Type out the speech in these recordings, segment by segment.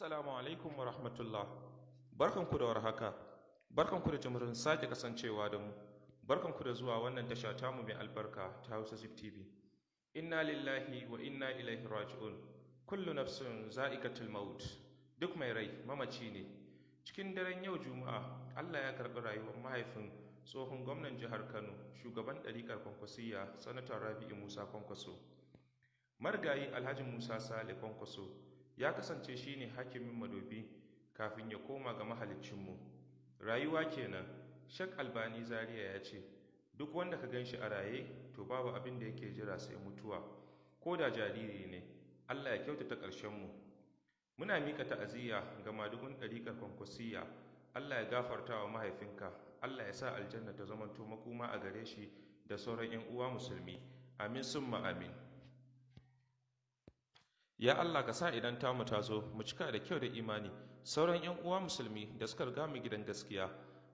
Assalamu alaikum wa rahmatullah. Barkanku da warhaka. Barkanku da jimirin sake kasancewa da mu. Barkanku da zuwa wannan tasha tamu mai albarka ta Hausa Zip TV. Inna lillahi wa inna ilaihi raji'un. Kullu nafsin za'iqatul maut. Duk mai rai mamaci ne. Cikin daren yau Juma'a, Allah ya karɓi rayuwar mahaifin tsohon gwamnan jihar Kano, shugaban ɗariƙar Kwankwasiyya, Sanata Rabi'u Musa Kwankwaso. Marigayi Alhaji Musa Sale Kwankwaso ya kasance shi ne hakimin Madobi kafin ya koma ga mahaliccinmu. Rayuwa kenan, Sheikh Albani Zaria ya ce, duk wanda ka gan shi a raye, to babu abin da yake jira sai mutuwa, ko da jariri ne, Allah ya kyautata ƙarshenmu. Muna miƙa ta'aziyya ga madugun ɗariƙar Kwankwasiyya, Allah ya gafarta wa mahaifinka, Allah ya sa aljanna ta zamanto makoma a gare shi da sauran 'yan uwa musulmi. Amin summa amin. Ya Allah, ka sa idan tamu ta zo mu cika da kyau da imani. Sauran 'yan uwa musulmi da suka riga mu gidan gaskiya,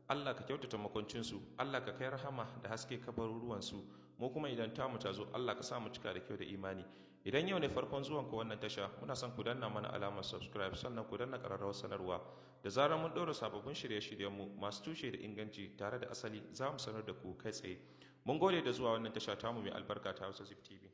Allah ka kyautata makwancinsu, Allah ka kai rahama da haske kabaruruwansu. Mu kuma idan tamu ta zo, Allah ka sa mu cika da kyau da imani. Idan yau ne farkon zuwan ku wannan tasha, muna son ku danna mana alamar subscribe, sannan ku danna ƙararrawar sanarwa. Da zarar mun ɗora sababbin shirye-shiryenmu masu tushe da inganci tare da asali, za mu sanar da ku kai tsaye. Mun gode da zuwa wannan tasha tamu mai albarka ta Hausa Zip TV.